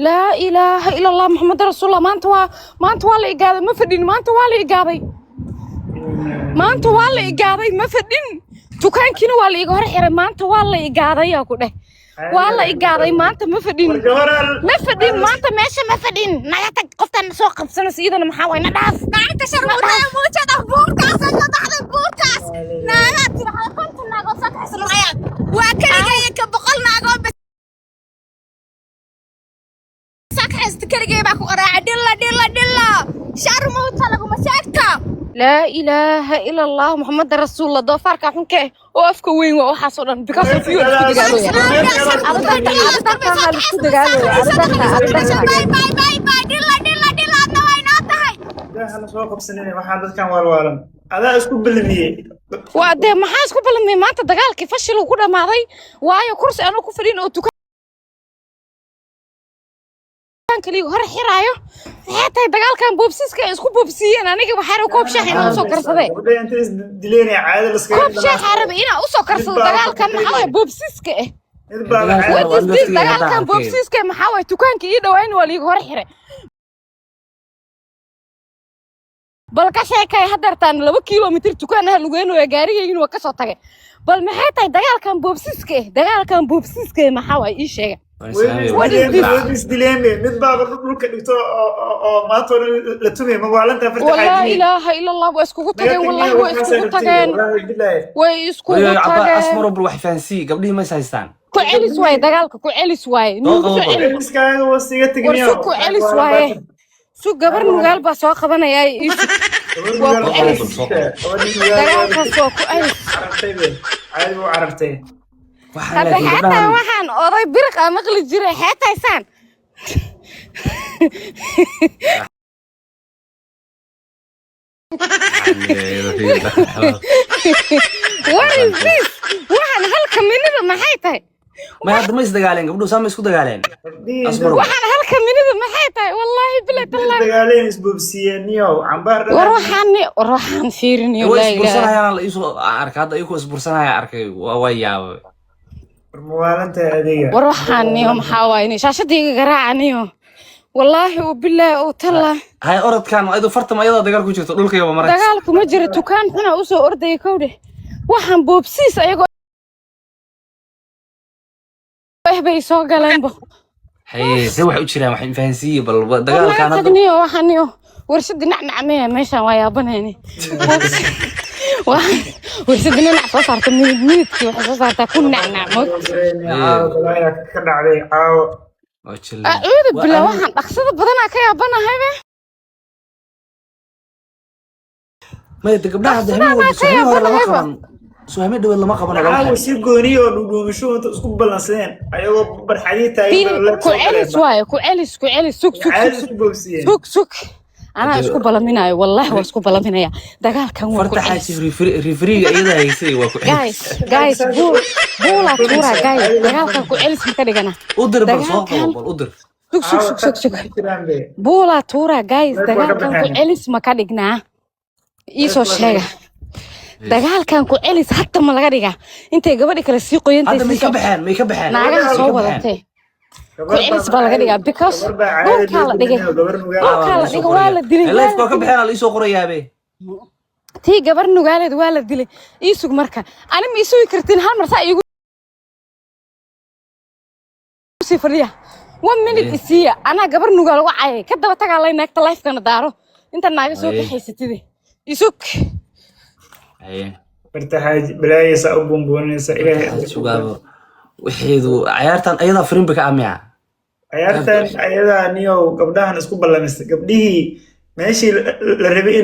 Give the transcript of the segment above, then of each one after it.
Laa ilaaha ila Allah, Maxamed rasuulullah. Maanta waa la igaaday, ma fadhin. Maanta waa la igaaday, maanta waa la igaaday, ma fadhin. Dukaankiina waa la iga hor xiray. Maanta waa la igaaday, yaa ku dheh, waa la igaaday. Maanta ma fadhin, ma fadhin maanta meesha, ma fadhin. Naga tag, qoftan soo qabsanaysa iyadana maxaa waay? Na dhaaf. Naagta sharmuutada muujada buurtaas ka baxday, buurtaas naagaa tiraahdo 50 naagood soo kaxaysan marayaan, waa keligay ka 100 naagood ba soo kaxaysta, keligay baa ku qaraacay. Dhilla dhilla dhilla, sharmuuta laguma sheegto. Laa ilaaha ila Allah, Maxamed rasuulullah. Doofaarka xunka eh oo afka weyn waa waxaas oo dhan because of you isku dagaalooya. Adadarka isku dagaalooya, adadarka, adadarka. Bay bay bay bay, dhilla dhilla dhilla, adna waa inoo tahay. Hala soo qabsanin, waxaa dadkan waalwaalan adaa isku ballamiyey. Waa dee, maxaa isku ballamiyey? Maanta dagaalkii fashil uu ku dhamaaday, waayo kursi anoo ku fadhin oo dukaanka liiga hor xiraayo. Maxay tahay dagaalkan boobsiiska ay isku boobsiiyeen? Aniga waxaa raba koob shaax inaan usoo karsadee. Gabadha inta is dileynaya caada laskaga Koob shaaxa raba inaan usoo karsado. Dagaalkan maxaa waay boobsiiska eh? Mid baa Dagaalka What waa is this? laftiga hadda Dagaalkan arkay. boobsiiska maxaa waay? Dukaanka ii dhawaan waa liiga hor xiray. Bal ka sheekay, hadeertaan 2 kilomitir dukaan ah lugeynaya, gaarigaygina waa kasoo tagay. Bal maxay tahay dagaalkan boobsiiska eh? Dagaalkan boobsiiska eh maxaa waay? Ii sheega. What is this? Way is dileen, mid baaba dhulka dhigto oo maanta oo dhan la tumay. Ma waalantaa farta? Walaa ilaaha ila Allah, waa iskugu tageen. Wallahi waa iskugu tageen, way iskugu tageen. Asmaro, bal wax fahansii, gabdhihii ma is haystaan? Ku celis waaye dagaalka, ku celis waaye. Soo Nuugu qabo soo bal. celi. Iskaaga wasiga War tegniyo. sug, ku celis waaye. Sug, gabar Nugaal baa soo qabanayaa, ii sug. Waa ku celis dagaalkaas, waa ku celis. Caadi buu carartay. Waxaan Hadda laakiin xeetaa gabdhahan waxaan oday biriq aa maqli jiray xeetaysaan. What is this? Waxaan halka minida maxay tahay? May hadda ma is dagaaleen gabdhuhu? Saa ma isku dagaaleen, Asmaro? Waxaan halka minida maxay tahay? Wallaahi bilahi tallahi. Dagaaleen, isboobsiiyeen niyow cambaar. War waxaan, war waxaan fiirinayo. Way Laa ilaaha. isbursanayaan la iisoo arkay hadda, iyagoo isbursanaya arkay, waa yaabay. War mawaalantahay adiga? War waxaan niyo maxaa waaye? Ni shaashadii iga garaaca niyo, wallaahi oo bilaahi oo tallah. Hay, orodkan ayadu fartama iyadoo dagaal ku jirto dhulkayba maraysa. Dagaalku ma jiro, dukaan xuna usoo ordaya kowdhe. Waxaan boobsiis ayagoo eh bay soo galeenbo. Haye, se waxay u jiraan wax fahansiiye bal War naga dagaalkan hadda. Tagniyo, waxaan niyo warshadii nacnacmaya meeshaan waa yaabanayni. Warshadii nacnac soo saarta, minid minidkii waxay soo saartaa ku nacnacmood. Caawa balaayaa ka dhacday caawa. Waa jilay. Acuudu Waa billah, waxaan dhaqsada badanaa ka yaabanahay be. Maya de, gabdhaha hadda habeen walba Dhaqsadanaa ka suhame hore lama yaabanahayba. qaban, suhame dhaweed lama qaban oo lama Caawa xirin. si gooniyo oo dhuudhuumisho inta isku ballansadeen ayagoo barxadii taagan Fiiri, baa la ku soo celis galeenba. Waaye ku celis, ku celis. Sug sug sug. Caadi Sug isku boobsiiyeen. Sug sug, anaa isku balaminayo, wallahi waa isku balaminaya dagaalkan, waa ku Farta celis. Xaaji, rifriga iyada haysay, waa ku celis. Guys, guys, buul buulaa tuura, guys, dagaalkan ku celis ma ka dhigana? U dir bal, soo qabo. Dagaalkan Bal u dir. Sug sug Caawa sug sug sug. ku jiraan be. Buulaa tuura, guys. Leef waa ka Dagaalkan ku baxeen. celis ma ka dhignaa? Iisoo Leef waa ka sheega, dagaalkan ku celis hadda ma laga dhigaa intay gabadhi kale sii qoyantay Hadda sii may ka socotay? baxeen, may ka baxeen, Naagaha may soo ka baxeen. wadatee ku Gabar celis baa baa laga dhigaa because gabar baa caadi dhulkaa loo la dhigay. dilinayo, gabar Nugaal. Dhulkaa la Waa dhigay, waa la dilay, waa life la waa ka dilay. baxeen, la iisoo qorayaabe. Tii gabar Nugaaleed waa la dilay. Ii sug marka, ani ma isugi kartiin? Hal mar saa iigu sii fadhiya, one minute isiiya. Anaa gabar Nugaal uga cayay, ka daba tagaa lay naagta lifekana daaro inta naaga soo kaxaysatide, isug. Haye. Farta xaaji balaayaysa u buunbuuninaysa ilaahay. Waxaad sugaabo waxeedu cayaartan ayadaa firimba ka amiya. Ciyaartan ayadaa niyow gabdhahan isku ballamisay, gabdhihii meeshii la rabay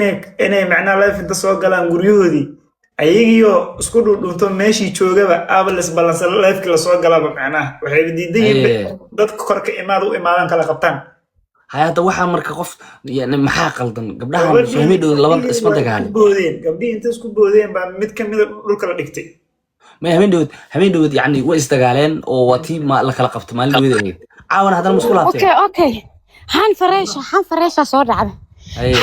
inay macnaha life inta soo galaan guryahoodii, ayagiyo isku dhuudhuunto meeshii joogaba aaba la isballansan lifekii lasoo galaba, macnaha waxay diidan yihiin dadka kor ka imaada u imaadaan kala qabtaan. Hay, hadda waxaa marka qof yani maxaa qaldan gabdhahan? Gabadhii Suhame dhow laba gabdhihii isma waa isku dagaalin. boodeen, gabdhihii inta isku boodeen baa mid ka mida dhulka la dhigtay. May habeen dhaweed yani way isdagaaleen oo waa tii ma la kala qabto maalin dhaweed ahayd. Caawana haddana ma isku laabteen? Okay, xaan fareesha, xaan fareesha soo dhacda. Haye.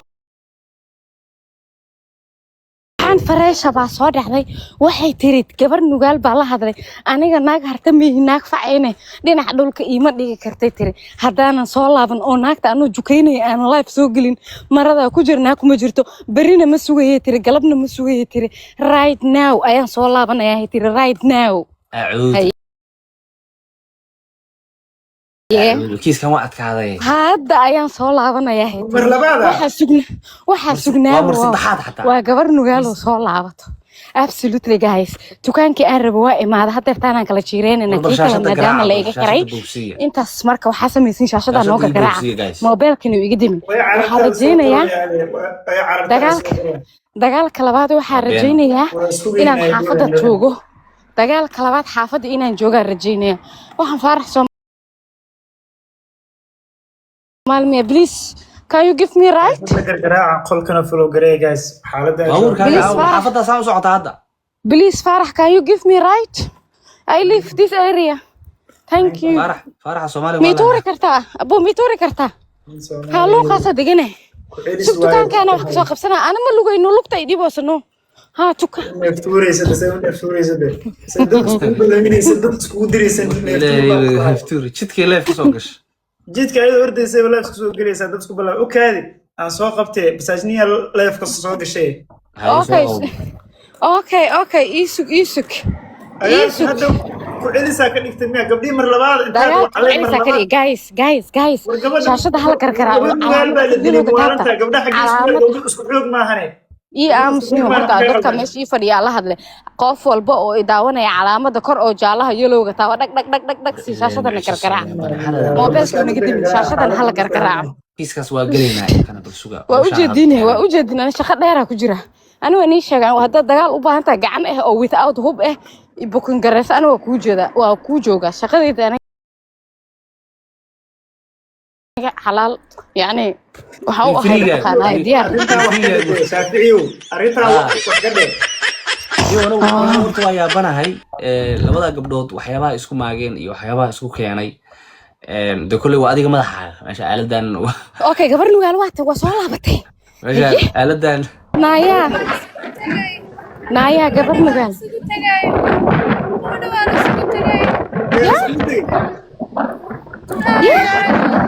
Xaan Fareesha baa soo dhacday. Waxay tiri, gabar Nugaal baa la hadlay, "Aniga naag harta mihi, naag facayne dhinaca dhulka iima dhigi kartay," tiri. "Haddaanan soo laaban oo naagta anuu jukaynaya aanan live soo gelin, maradaa ku jira naag kuma jirto. Berrina ma sugayay," tiri, "galabna ma sugayay," tiri, "right now ayaan soo laabanayaa," tiri, "right now." Acuud. Haye. Acuud, kiiskan waa adkaaday. Hadda ayaan soo laabanayaa, hay Mar tiri. labaad ah? Waxaa sugna, waxaa sugnaa. Waa mar saddexaad xataa. Waa gabar Nugaal oo soo laabato. Absolutely, guys, dukaankii aan rabo waa imaada. Hadeertaanaan kala jiireynayna. War bal Kii kale shaashada maadaama garaaca, la bal iga xiray. shaashada bogsiya. Intaas marka waxaa samaysin, shaashadaa Shaashada nooga ii garaaca. bogsiya, guys. Moobeelkani uu iga demin. Way Waxaa carartaa soo rajaynayaa qoraya, way carartaa. Dagaalka soo qoraya. Dagaalka labaad waxaa Been. rajaynayaa Waa isku inaan weynaa. xaafadda joogo. Dagaalka labaad xaafadda inaan joogaan rajaynaya. Waxaan Faarax Soomaali, please, can you give me right? La gargaraaca qolkana, follow gareey, guys, xaaladda. Baabuurkaaga Please, aawo, Faarax. xaafaddaa saa u socotaa hadda. Please, Farah, can you give me right? I live this area. Thank you. Faarax, Faaraxa Soomaaliya Mii waa tuuri kartaa? Abo, mii tuuri kartaa? Haa, luuqaasa degane. Sug, dukaankaana wax kasoo qabsanaa. Ana ma lugayno, lugta i dhiboosano. Haa, tuka. Neeftuuraysa de, say u neeftuuraysa de, say dad iskugu balaminaysa, dad iskugu diraysa, neeftuur baa ku haya. Haftuur jidkii leef kasoo gasha. Jidka ayadoo ordaysa live kasoo gelaysaa, dad isku balaa u kaadi aan soo qabtee masaajniya live ka soo gashay. Haye, soo Okay. qabo. Okay, isug, isug. Ayaa Isug. hadda ku celisaa ka dhigtay miya gabdhihii mar labaad intaad Dagaalka waclay mar celisaa labaad? Kaliya, guys, guys, guys. War gabadha Shaashada hala gargaraaco. gabadh Nugaal baa la dilay. Calaamada Muwaalantaa taabta. gabdhaha xaggee isku Calaamad gabdho isku xoog maahane. Ii aamusniyo. Horta dadka meesha ii fadhiyaa la hadle. Qof walba oo i daawanaya, calaamada kor oo jaalaha yelowga taaba, dhag dhag dhag dhag dhag si shaashadana gargaraac. Moobeelka naga dimin, shaashadana hala gargaraaco. Kiiskaas waa gelaynaa kana, bal suga. Waa Hawshaan ujeedine, hadda waa ujeedin. Ani shaqo dheeraa ku jira. Ani waa nii sheegan, haddaad dagaal u baahan tahay gacan ah oo without hub ah bukin gareysa, ani waa kuu jeeda, waa kuu joogaa shaqadayda. Aniga xalaal, yacni waxa u ahay Free-ga. mataqaanaa diyaar. Arrintaa wax ka dheh, Shaaficiyow, arrintaa wax ka dheh. Iyo anigu horta waa yaabanahay labada gabdhood waxyaabaha isku maageen iyo waxyaabaha isku keenay. De kolley waa adiga madaxaaga meesha aaladan. Okay, gabar Nugaal waata, waa soo laabatay. Meesha aaladan. Naayaa, naayaa, gabar Nugaal. Isugu tagay. Ugu dhawaan isugu tagay. Isku tegey. Yeah.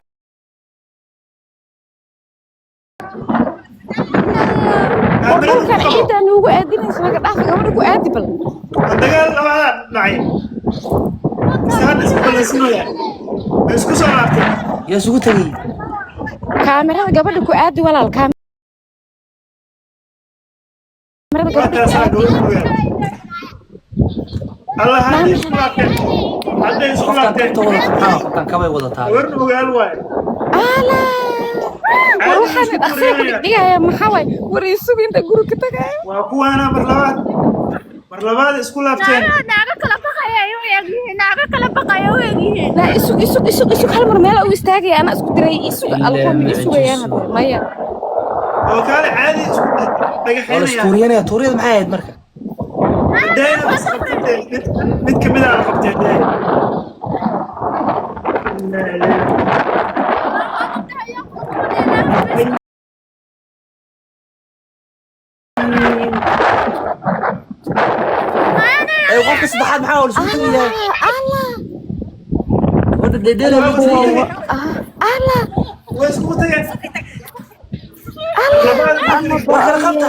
Kaamirada ku Dhulkan qabo. Ciidda nuugu aadinaysa naga dhaafa, gabadha ku aadi bal. Waa dagaal labadaa dhacay mise hadda isku ballansinaya ma isku soo laabtay? Yaa isugu tegey? Kaamirada gabadha ku aadi, walaal, kaamirada Waa gabadha ku taasaa aadi. Gabadh Nugaal, Allah, hadday isku laabteen, hadday isku Qofkan laabteen. kabta wadato maxaa? Qofkan kabay wadataa. Gabar Nugaal waaye. Ala, war waxaan dhaqsiga ku dhigdhigaya maxaa waay? War isugu inta guri ka tagaya. Waa kuwaana mar labaad, mar labaad isku laabteen. Naago kala baqaya ay u egyihiin, naago kala baqaya u egyihiin. Naa isug, isug, isug, isug. Hal mar meela u istaagaya, anaa isku diray. Isug alkoom isugayaan hadda maya. Oo kaale caadi isku Waa la dhagaxaynaya. istuuriyanaya. Tuuriyada maxay ahayd marka? Daaya is qabteen, mid kamid ah la qabtee daaya. Ee, qofka saddexaad maxaa waa la isugu tegayaa? Allah. Gabadha dheedheela Waa lagu isku waa tegeen. Allah. Waa iskugu tageen labaad. War kala qabta.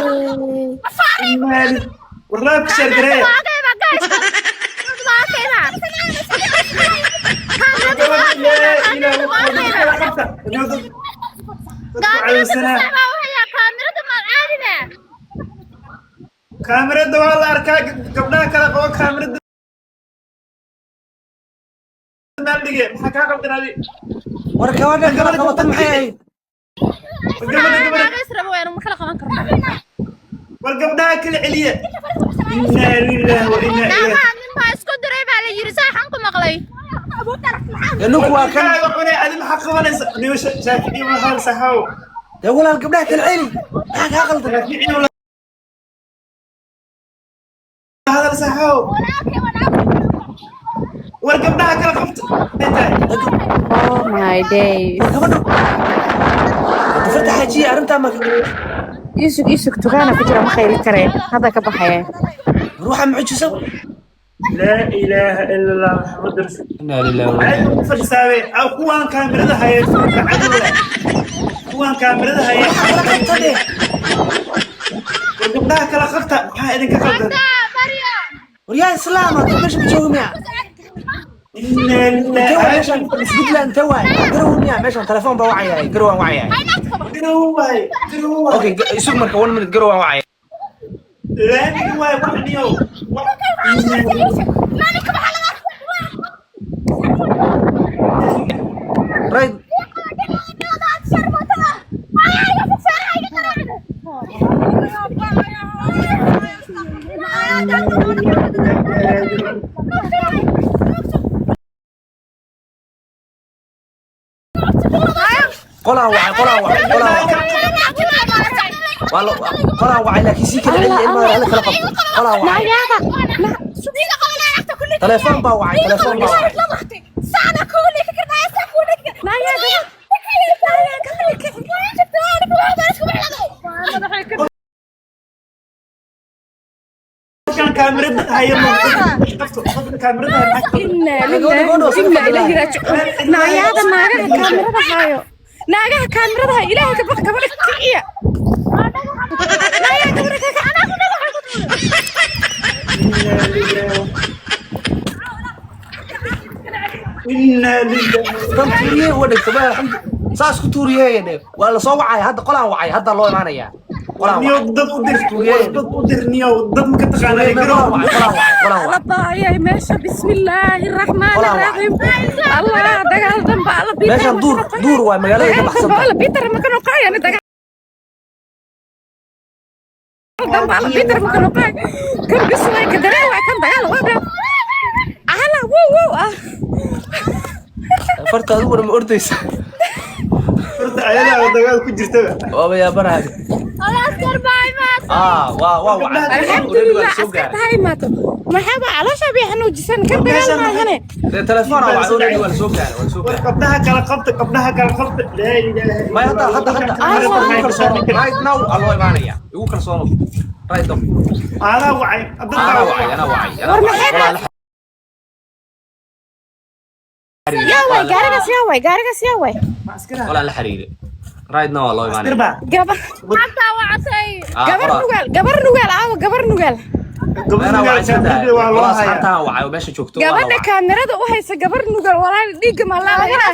War laabka share gareeya. Gabadha ilaa kala qabta dadku cadowsanaa. Kaamirada waa la arkaa, gabdhaha kala qabo kaamirada meel dhige. Maxaa kaa qaldan adi? War gabadha kala qabata maxay ahayd? War gabadha, gabadha, war gabdhaha kala celiya. Inaa lillahi wa inaa ilayhi. Dee ninku waa kan. Kaaga cunay adi, maxaa qabanaysa niyo? Shaafici waxaa saxaaw. Dee walaal, gabdhaha kala celi, maxaa kaa qaldan? Shaafici la hadal saxaaw. War gabdhaha kala qabta maxay tahay? Oh my days. Gabadha dafarta xaajiya arrintaa marka. Isug, isug, tukaana ku jira, ma khayli karee, hadda ka baxaya. Ruuxa mucjiso. Laa ilaaha ila Allah, Maxamed rasuul. Inaa lillahi wa Caadi inaa ugu fadhisaabe. Kuwaan kaamirada haya cadowga, kuwaan kaamirada haya. Kala qabtade. War gabdhaha kala qabta, maxaa idinka qaldan? War yaa islaama, dad meesha ma jooga miya? Inaa Intee waa lillahi. meeshan? Puntland intee waay? Garow miya meeshan? Telefoon baa wacayahay, garow waan wacayahay. Garow waay, garow waay. Okay, isug marka, one minute, garow waan wacaya. Laamiga waay wax niyow. Right. Qolaan wacay, qolaan wacay, qolaan wacay. Waa la qolaan wacay, laakiin sii kala celiya, ilmaha alla kala qabto. Qolaan wacay, telefoon baa wacay, telefoon baa wacay. Qofkan kaamirada haya ma qabto? Qofkan kaamirada haya maxaa qabto? Inaa lillahi wa inaa ilayhi raajicuun. Naayaada, naagaha kaamirada haayo, naagaha kaamirada hayo, ilaahay ka baq, gabadha kiciya. Naayaa, gabadha ka kac. Inaa lillahi, inaa lillahi. Tan tuuriye uga dhigta ba, alxamdu, saas ku tuuriyeeye dhe. Waa la soo wacaya hadda, qolaan wacay, hadda loo imaanaya, qolaan Niyow wacay. dad u dir, war dad u dir niyow, dad ma ka taqaanaa garow? Qolaan wacay, qolaan wacay, qolaan wacay. Baayay meesha, bismillaahi raxmaani Qolaan wacay. raxiim. Allah, dagaal danba alla biitar. Meeshan duur, duur waay, magaalada ka dagaal baxsan danba tahay. Alla biitar ma ka noqoyani, dagaal danba alla biitar ma ka noqoy. Kan bis waay, ka dareen waay, kan dagaal waa dhaa ala wow wow ah. Farta adiguna ma ordaysa? Horta ayadaa dagaal ku jirtaba. Waaba yaabanahay. Ah, waa wacay. Alxamdulilah. Soo Askarta gaaray. ha imaato, maxaaba caloosha bay xanuujisan, kan dagaal maahane. Dee telefoon aa wacay already, waa la soo gaaray, waa la soo War gaaray. gabdhaha kala qabta, gabdhaha kala qabta, laa ilaaha. May hadda, hadda, hadda. Allah. Igu kalsoono, right now aa loo imaanaya, igu kalsoono, right now. Anaa wacay. Anaa wacay, anaa wacay, anaa War wacay. maxay Walaa la xiriiray. Yaa way gaarigaas, yaa way gaarigaas, yaa way. Walaa la xiriiray, right now waa loo imaanaya. Astirba. Gabar Ah, gabar qoraa. Nugaal, gabar nugaal aawa, gabar nugaal. Anaa wacay, iska daa. Waa loo Walaa hayaa. asxaabtaan wacay oo meesha joogto waa la Gabadha wacay. kaamirada u haysa, gabar nugaal, walaal, dhiigga malaala inaa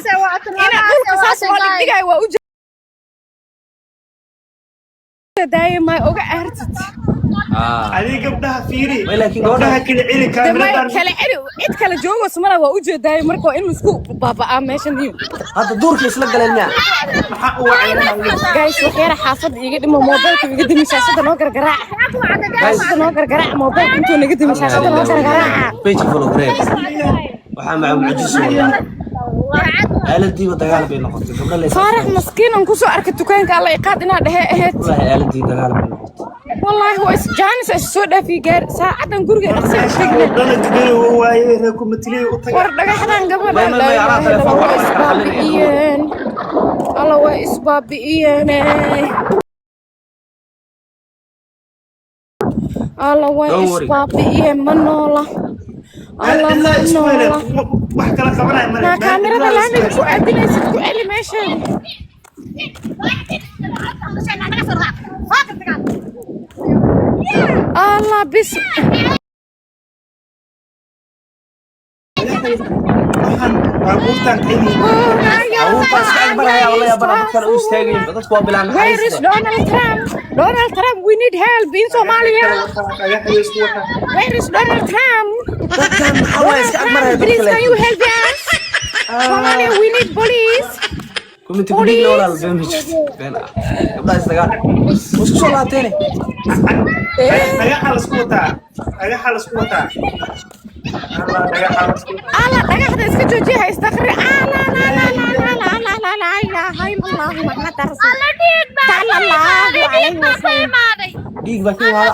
dhulka saas loo dhigdhigayo waa u jeedaaye, may oga aartid. Ah. Adiga gabdhaha fiiri. May laakiin gabdhaha gabadha- kala celi De may kaamiradan. Kala celi, cid kala joogos mala, waa u jeedaaye, marka waa in laisku baaba'aa meeshan iyo Hadda duurka isla galeen miya? Maxaa u wacay? Guys, wax yara xaafadda iiga dhimo, moobilka iga dimi, shaashada noo gargaraaca, shaashada noo gargaraaca, moobilka intuu naga dimi, shaashada noo gargaraaca. Page follow grade. Waxaa maca mucjiso, wallahi aaladiiba dagaal bay noqotay, gabdho la Faarax maskiin aan kusoo arkay dukaanka, alla iqaad inaa dhehe ahayd. Wallahi aaladii dagaal bay noqotay. Wallaahi waa is jaanis is soo dhaafiyey gaar saacadan guriga dhaqsi u tagna. Wadada garow waaye, reer kumatiliyo u taga. War dhagaxdan gabadha May, may, may, anaa telefoon waa wacay, kala xalinaya. isbaabi'iyeen, alla waa isbaabi'iyeen, alla waa Don't worry. isbaabi'iyeen, ma noola, alla ma ilaa isku noola. heleen wax kala qabanaya male. Naa kaamirada laamiga ku aadinaysid, ku celi meesheeda. Allah bis. Waxaan baabuurtan celi. Abuurtaas ka agmaraya, wala yaabana dadkan u istaagayin, dadku waa bilaa Where is naxariista. Donald Trump? Donald Trump, we need help in Somalia. Dhagaxyo isku wataa. Where is Donald Trump? Dadkan maxaa waay iska Donald agmaraya Trump, dadka please can laakiin you help us? Somalia, we need police. Community ku dhiigla, walaal, been ma jirto, been ah, gabdhaha is dagaal waa isku soo laabteene. Dhagaxa la isku wataa, dhagaxa la isku wataa, Allah, dhagaxa la isku Allah, dhagaxda iska joojiya, ha istakri. Allah, la la la la la la la la ilaha illallah Muhammad rasul. Sallallahu alayhi wasallam. Dhiig baa ka imaada.